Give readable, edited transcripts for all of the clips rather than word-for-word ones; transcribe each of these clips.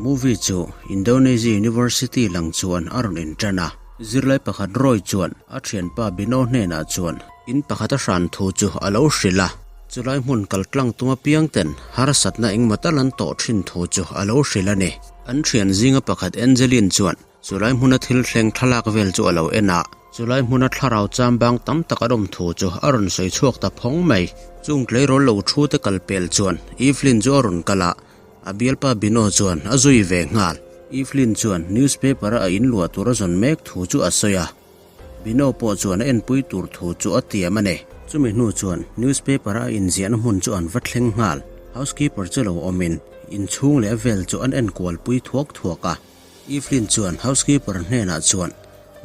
Movie chu Indonesia University lang chuan a rawn inṭan a. Zirlai pakhat Roy chuan a ṭhianpa Bino hnenah chuan in pakhat a hran thu chu a lo hrilh a. Chulai hmun kal tlang tum apiang ten harsatna engmaw tal an tawh ṭhin thu chu a lo hrilh a ni. An ṭhian zinga pakhat Angeline chuan chulai hmuna thil thleng thlalak vel chu a lo en a. Chulai hmuna thlarau chambang tam tak an awm thu chu a rawn sawi chhuak ta phawng mai. Chung tleirawl lo thu te kal pel chuan Evelyn chu a rawn kal a, A bialpa Bino chuan a zui ve nghal. Evelyn chuan newspaper a a inluah tur a zawn mek thu chu a sawi a. Bino pawh chuan a enpui tur thu chu a tiam a ni. Chumi hnu chuan newspaper a a inziahna hmun chu an va thleng nghal. Housekeeper chu lo awmin inchhung leh a vel chu an enkualpui thuak thuak a. Evelyn chuan housekeeper hnenah chuan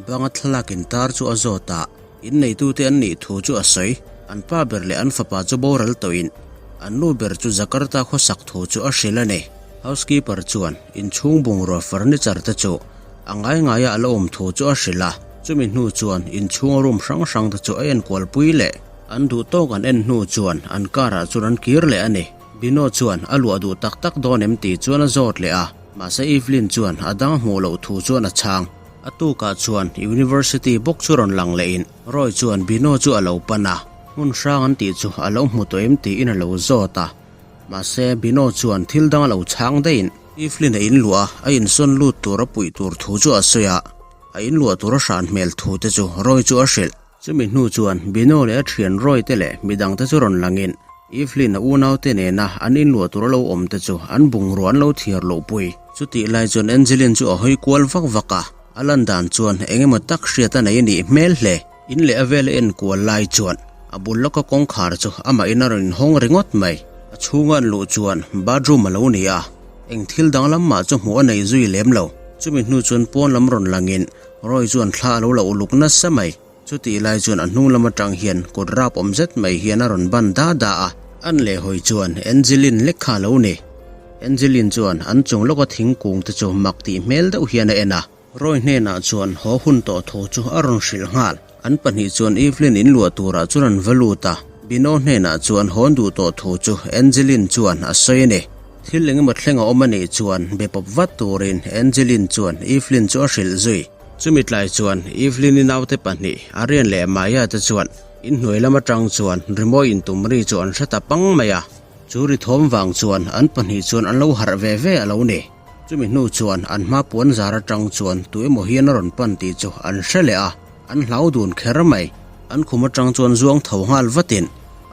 banga thlalak intar chu a zawt a, inneitute an nih thu chu a sawi. An pa ber leh an fapa chu boral tawhin an nu ber chu Jakarta khawsak thu chu a hrilh a ni. Housekeeper chuan inchhung bungrua furniture te chu a ngai ngaia a la awm thu chu a hrilh a, chumi hnu chuan inchhunga room hrang hrang te chu a enkualpui leh. An duh tawk an en hnu chuan an car ah chuan an kir leh a ni. Bino chuan a luah duh tak tak dawn em tih chuan a zawt leh a. Mahse Evelyn chuan a dang hmuh loh thu chuan a chhang. A tukah chuan University bawk chu rawn lang lehin Roy chuan Bino chu a lo pan a, hmun hrang an tih chu a lo hmu tawh em tiin a lo zawt a. Mahse Bino chuan thil dang a lo chhang daihin Evelyn a inluah a, a insawn lut tur a puih tur thu chu a sawi a, a inluah tur a hran hmel thu te chu Roy chu a hrilh. Chumi hnu chuan Bino leh a thian Roy te leh midang te chu rawn langin Evelyn a unau te nena an inluah tur a lo awm te chu an bungrua an lo thiar loh pui. Chutih lai chuan Angeline chu a hawi kual vak vak a, a lan dan chuan eng emaw tak hriat a nei a nih hmel hle. In leh a vel a en kual lai chuan a bul lawka kawngkhar chu amah in a rawn inhawng ringawt mai. A chhunga an luh chuan bathroom a lo ni a, eng thil danglam mah chu hmuh a nei zui lem lo. Chumi hnu chuan pawn lam rawn langin Roy chuan thla a lo la uluk nasa mai. Chutih lai chuan a hnung lam atang hian kut rap awm zet mai hian a rawn ban da da a. An leh hawi chuan Angeline lek kha a lo ni. Angeline chuan an chung lawka thingkung te chu mak tih hmel deuh hian a en a. Roy hnenah chuan haw hun tawh thu chu a rawn hrilh nghal. An pahnih chuan Evelyn in luah turah chuan an va lut a. Bino hnenah chuan hawn duh tawh thu chu Angeline chuan a sawi a ni. Thil engemaw thleng a awm a nih chuan be pawp vat turin Angeline chuan Evelyn chu a hrilh zui. Chumi tlai chuan Evelyn-i naute pahnih, Arian leh Maya te chuan inhnuai lam atang chuan rimawi intum ri chu an hre ta pang mai a. Chu ri thawm vang chuan an pahnih chuan an lo harh ve ve a lo ni. Chumi hnu chuan an hma puan zar atang chuan tu emaw hian a rawn pan tih chu an hre leh a, an hlau dun kher mai. An khum atang chuan zuang tho nghal vatin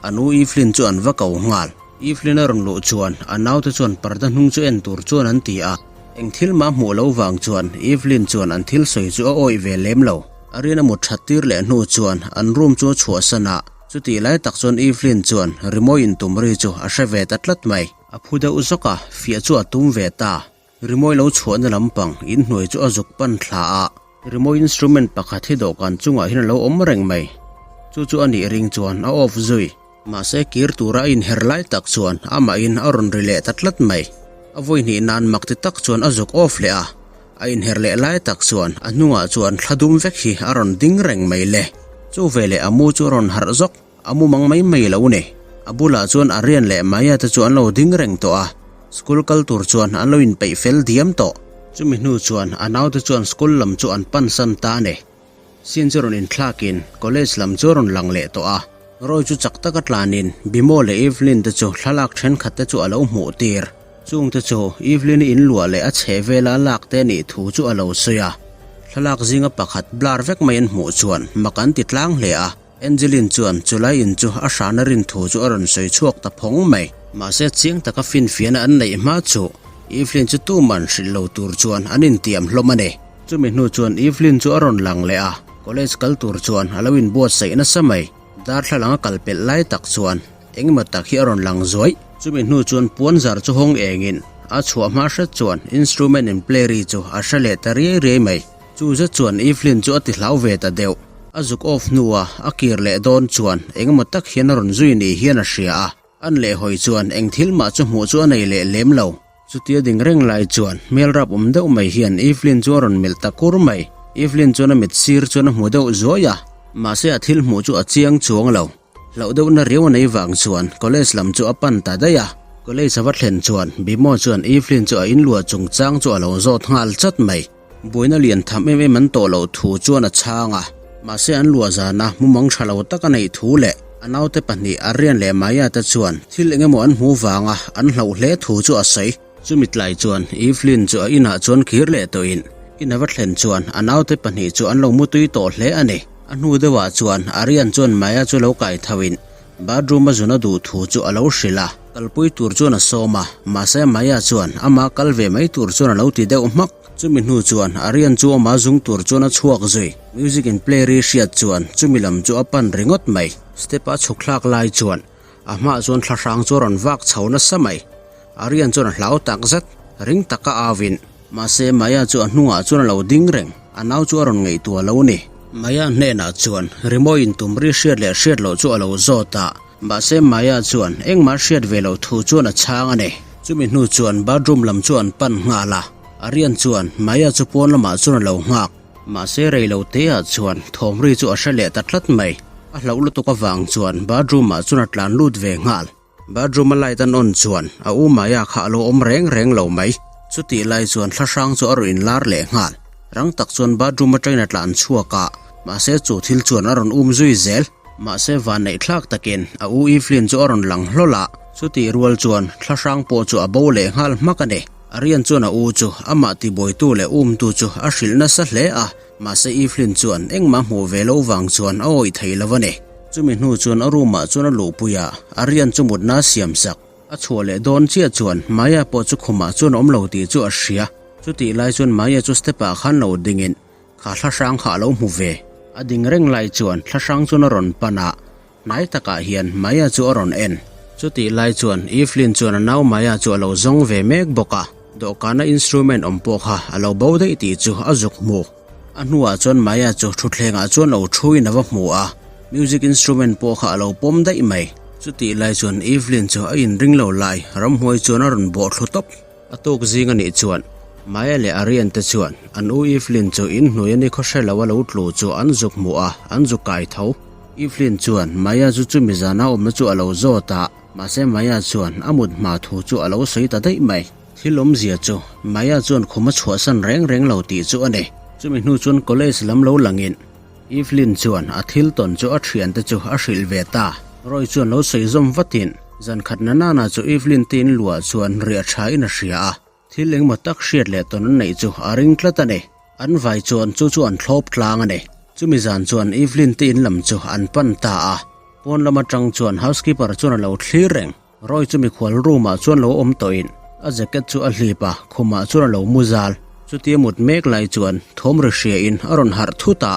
an u Evelyn chu an va ko nghal. Evelyn a rawn luh chuan a naute chuan parda hnung chu en tur chuan an ti a, eng thil mah hmuh lo vang chuan Evelyn chuan an thil sawi chu a awih ve lem lo. A rian a mut that tir leh hnu chuan an room chu a chhuahsan a, chutih lai tak chuan Evelyn chuan rimawi intum ri chu a hre ve ta tlat mai. A phu deuh zawk a, fiah chu a tum ve ta. Rimawi lo chhuahna lampang inhnuai chu a zuk pan thla a. Rimawi instrument pakhat hi dawhkan chungah hian a lo awm reng mai. Chu chu a nih ring chuan a off zui. Mahse kir tura a inher lai tak chuan amahin a rawn ri leh ta tlat mai. A vawi hnih nan mak ti tak chuan a zuk off leh a. A inher leh lai tak chuan a hnungah chuan thla dum vek hi a rawn ding reng mai le. Chu veleh a mu chu a rawn harh zawk. A mu mang mai mai lo ni. A bulah chuan Arian leh Maya te chu an lo ding reng tawh a. School kal tur chuan an lo inpeih fel diam tawh. Chumi hnu chuan a naute chuan school lam chu an pan san ta a ni. Sin chu rawn inthlakin college lam chu a rawn lang leh tawh a. Roy chu chak taka tlanin Bimo leh Evelyn te chu thlalak thenkhat te chu a lo hmuh tir. Chung te chu Evelyn-i inluah leh a chheh vela lak te nih thu chu a lo sawi a. Thlalak zinga pakhat blur vek mai an hmuh chuan mak an ti tlang hle a. Angeline chuan chulai in chu a hrana rin thu chu a rawn sawi chhuak ta phawng mai. Mahse chiang taka finfiahna an neih hma chu Evelyn chu tuman hrilh lo tur chuan an intiam hlawm a ni. Chumi hnu chuan Evelyn chu a rawn lang leh a, college kal tur chuan a lo inbuatsaih nasa mai. Darthlalang a kal pelh lai tak chuan engemaw tak hi a rawn lang zuaih. Chumi hnu chuan puanzar chu hawng engin a chhuah hma hret chuan instrument in play ri chu a hre leh ta riai riai mai. Chu zet chuan Evelyn chu a ti hlau ve ta deuh. A zuk off hnua a kir leh dawn chuan engemaw tak hian a rawn zui ni hian a hria a. An leh hawi chuan eng thil mah chu hmuh chu a nei leh lem lo. Chutia ding reng lai chuan hmel rap awm deuh mai hian Evelyn chu a rawn melh ta kur mai. Evelyn chuan a mit sir chuan a hmu deuh zuai a, mahse a thil hmuh chu a chiang chuang lo. Hlauh deuhna riau a nei vang chuan college lam chu a pan ta daih a. College a va thlen chuan Bimo chuan Evelyn chu a inluah chungchang chu a lo zawt nghal chat mai. Buaina lian tham em em an tawh loh thu chuan a chhang a, mahse an luah zana mumang tha lo tak a neih thu leh a naute pahnih Aryan leh Maya te chuan thil eng emaw an hmuh vanga an hlauh hle thu chu a sawi. Chumi tlai chuan Evelyn chu a inah chuan kir leh tawhin in a va thlen chuan a naute pahnih chu an lo mutui tawh hle a ni. A hnu deuhah chuan Aryan chuan Maya chu lo kai thoin Bathroom a zun a duh thu chu a lo hrilh a, kalpui tur chuan a sawm a, mahse Maya chuan ama kal ve mai tur chuan a lo ti deuh hmak. Chumi hnu chuan Aryan chu ama zung tur chuan a chhuak zui. Music in play ri hriat chuan chumi lam chu a pan ringawt mai. Step a chhuk thlak lai chuan a hmaah chuan thla hrang chu a rawn vak chho nasa mai. Aryan chuan a hlau tak zet, ring taka au in. Mahse Maya chu a hnungah chuan a lo ding reng, a nau chu a rawn ngaihtuah lo ni. Maya hnenah chuan rimawi intum ri hriat leh hriat loh chu a lo zawt a, mahse Maya chuan engmah hriat ve loh thu chuan a chhang a ni. Chumi hnu chuan bathroom lam chu an pan nghal a, Aryan chuan Maya chu pawn lamah chuan a lo nghak. Mahse rei lo teah chuan thawm ri chu a hre leh ta tlat mai, a hlauh lutuk avang chuan bathroom ah chuan a tlan lut ve nghal. Bathroom a light an on chuan a u Maya kha a lo awm reng reng lo mai. Chutih lai chuan thla hrang chu a rawn inlar leh nghal. Rang tak chuan bathroom atangin a tlan chhuak a, mahse chu thil chuan a rawn um zui zel. Mahse vanneih thlak takin a u Evelyn chu a rawn lang hlawl a, chutih rual chuan thla hrang pawh chu a bo leh nghal hmak a ni. Aryan chuan a u chu amah tibuaitu leh umtu chu a hrilh nasa hle a, mahse Evelyn chuan engmah hmuh ve lo vang chuan a awih thei lo a ni. Chumi hnu chuan a room ah chuan a luhpui a, Aryan chu mutna a siam sak. A chhuah leh dawn chiah chuan Maya pawh chu khumah chuan a awm lo tih chu a hria. Chutih lai chuan Maya chu step ah khan lo dingin kha thla hrang kha a lo hmu ve. A ding reng lai chuan thla hrang chuan a rawn pan a, hnai takah hian Maya chu a rawn en. Chutih lai chuan Evelyn chuan a nau Maya chu a lo zawng ve mek bawk a, dawhkana instrument awm pawh kha a lo bo daih tih chu a zuk hmu. A hnuah chuan Maya chu thutthlengah chuan lo thuin a va hmu a, music instrument pawh kha a lo pawm daih mai. Chutih lai chuan Evelyn chu a inring lo lai, ramhuai chuan a rawn bawh thlu tawp. A tuk zing a nih chuan Maya leh Aryan te chuan an u Evelyn chu inhnuai a ni khaw hre lo a lo tlu chu an zuk hmu a, an zu kai tho. Evelyn chuan Maya chu chumi zana awmna chu a lo zawt a, mahse Maya chuan a mut hma thu chu a lo sawi ta daih mai. Thil awmzia chu Maya chuan khum a chhuahsan reng reng lo tih chu a ni. Chumi hnu chuan college lam lo langin Evelyn chuan a thil tawn chu a thiante chu a hrilh ve ta. Roy chuan lo sawi zawm vatin zan khat na nana chu Evelyn te in luah chuan riah tha in a hria a, thil engmaw tak hriat leh tawn an neih chu a ring tlat a ni. An vai chuan chu chu an thlawp tlang a ni. Chumi zan chuan Evelyn te in lam chu an pan ta a, pawn lam atang chuan housekeeper chuan a lo thlir reng. Roy chu mikhual room ah chuan lo awm tawhin a jacket chu a hlip a, khumah chuan a lo mu zal. Chutia mut mek lai chuan thawm ri hria in a rawn harh thut a,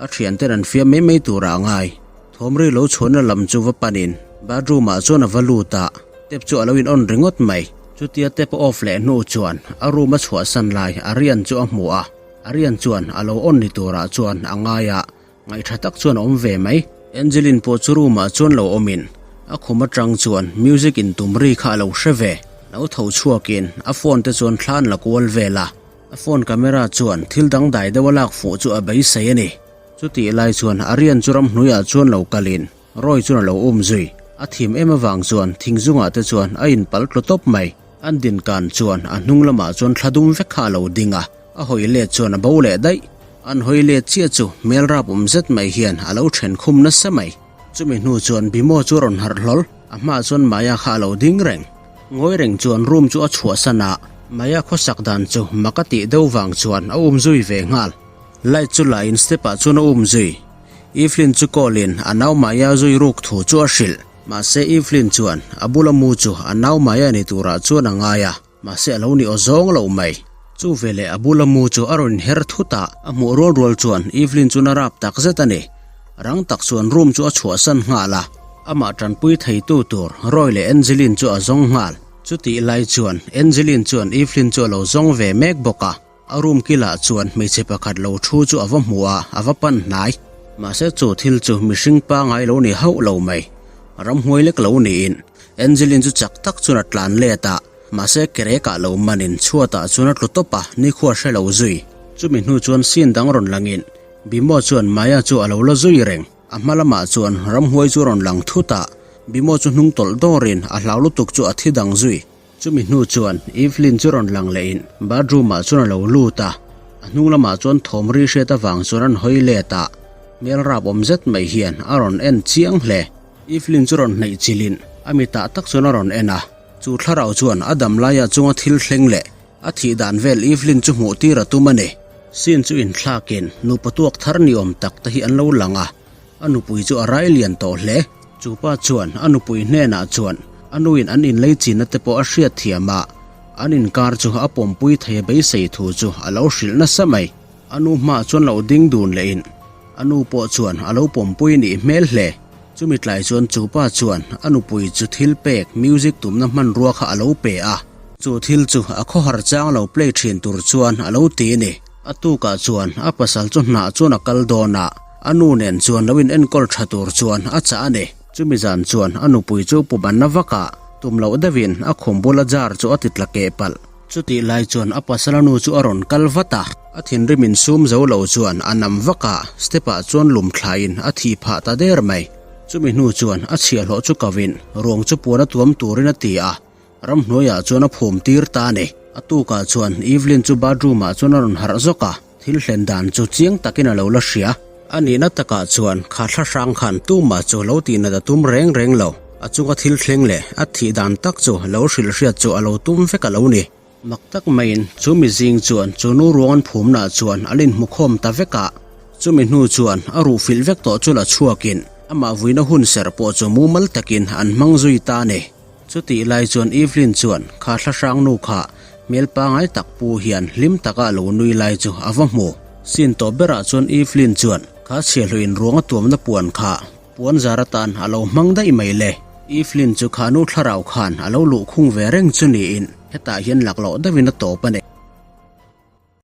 a thianten an fiam mai mai turah a ngai. Thawm ri lo chhuahna lam chu va panin bathroom ah chuan a va lut a, tap chu a lo in on ringawt mai. Chutia tap a off leh hnu chuan a room a chhuahsan lai Aryan chu a hmu a, Aryan chuan a lo on ni turah chuan a ngai a, Ngaihṭha tak chuan a awm ve mai. Angeline pawh chu room ah chuan lo awmin a khum aṭang chuan music in tum ri kha a lo hre ve. Lo tho chhuakin a phone te chuan thla an la kual vel a, a phone camera chuan thil dangdai deuh a lak fuh chu a beisei a ni. Chutih lai chuan Aryan chu ramhnuaiah chuan lo kalin Roy chuan a lo um zui. A thim em avang chuan thing zungah te chuan a inpal tlu tawp mai. An din kan chuan a hnung lamah chuan thla dum vek kha a lo ding a, a hawi let chuan a bo leh daih. An hawi let chiah chu hmel rap awm zet mai hian a lo then khum nasa mai. Chumi hnu chuan Bimo chu a rawn harh hlawl, a hmaah chuan Maya kha a lo ding reng. Ngawi reng chuan room chu a chhuahsan a, Maya khawsak dan chu mak a tih deuh vang chuan a um zui ve nghal. Light chu la in step ah chuan a um zui. Evelyn chu call in a nau Maya zui ruk thu chu a hrilh. Mahse Evelyn chuan a bula mu chu a nau Maya ni turah chuan a ngai a, mahse a lo ni aw zawng lo mai. Chu veleh a bula mu chu a rawn inher thut a, a hmuh rual rual chuan Evelyn chuan a rap tak zet a ni. Rang tak chuan room chu a chhuahsan nghal a, amah tanpui theitu tur Roy leh Angeline chu a zawng nghal. Chutih lai chuan Angeline chuan Evelyn chu a lo zawng ve mek bawk a. A room kilah chuan hmeichhe pakhat lo thu chu a va hmu a, a va pan hnai. Mahse chu thil chu mihring pangai lo ni hauh lo mai. Ramhuai lek lo niin Angeline chu chak tak chuan a tlan let a, mahse kerekah lo manin chhuatah chuan a tlu tawp a, nikhua hre lo zui. Chumi hnu chuan scene dang rawn langin Bimo chuan Maya chu a lo la zui reng. A hma lamah chuan ramhuai chu a rawn lang thut a, Bimo chu hnung tawlh dawrin a hlau lutuk chu a thi dang zui. Chumi hnu chuan Evelyn chu rawn lang lehin bathroom ah chuan a lo lut a, a hnung lamah chuan thawm ri hriat avang chuan an hawi let a, hmel rap awm zet mai hian a rawn en chiang hle. Evelyn chu rawn hnaih chilhin a mitah tak chuan a rawn en a, chu thlarau chuan a dam laia chunga thil thleng leh a thih dan vel Evelyn chu hmuh tir a tum a ni. Scene chu inthlakin nupa tuak thar ni awm tak te hi an lo lang a, A nupui chu a rai lian tawh hle. Chu pa chuan a nupui hnenah chuan a nuin an inlei chinna te pawh a hriat thiam a, an inkar chu a pawmpui thei a beisei thu chu a lo hrilh nasa mai. A nu hmaah chuan lo ding dun lehin a nu pawh chuan a lo pawmpui nih hmel hle. Chumi tlai chuan chu pa chuan a nupui chu thil pek music tumna hmanrua kha a lo pe a, chu thil chu a khawhar chang lo play thin tur chuan a lo ti a ni. A tukah chuan a pasal chu hnah chuan a kal dawn a, a nu nen chuan lo in enkawl tha tur chuan a chah a ni. Chumi zan chuan a nupui chu pu banna vakah tum loh deuhin a khum bula jar chu a ti tla keh palh. Chutih lai chuan a pasal a nu chu a rawn kal vat a, a thinrim in sum zo lo chuan a nam vak a, step ah chuan lum thlaiin a thih phah ta der mai. Chumi hnu chuan a chhiahhlawh chu ko in ruang chu puan a tuam turin a ti a, Ramhnuaiah chuan a phum tir ta a ni. A tukah chuan Evelyn chu bathroom ah chuan a rawn harh zawk a, thil hlen dan chu chiang takin a lo la hria. A nihna takah chuan kha thla hrang khan tumah chu lo tihnat a tum reng reng lo. A chunga thil thleng leh a thih dan tak chu lo hrilh hriat chu a lo tum vek a lo ni. Mak tak maiin chu mizing chuan chu nu ruang an phumnaah chuan an inhmukhawm ta vek a. Chumi hnu chuan a ruh filh vek tawh chu la chhuakin amah vuina hun serh pawh chu mumal takin an hmang zui ta a ni. Chutih lai chuan Evelyn chuan kha thla hrang nu kha hmel pangai tak pu hian hlim taka a lo nui lai chu a va hmu. Scene tawp berah chuan Evelyn chuan kha chhiahhlawh in ruang a tuamna puan kha puan zar atan a lo hmang daih mai le. Evelyn chu kha nu thlarau khan a lo luhkhung ve reng chu niin hetah hian laklawh deuhin a tawp a ni.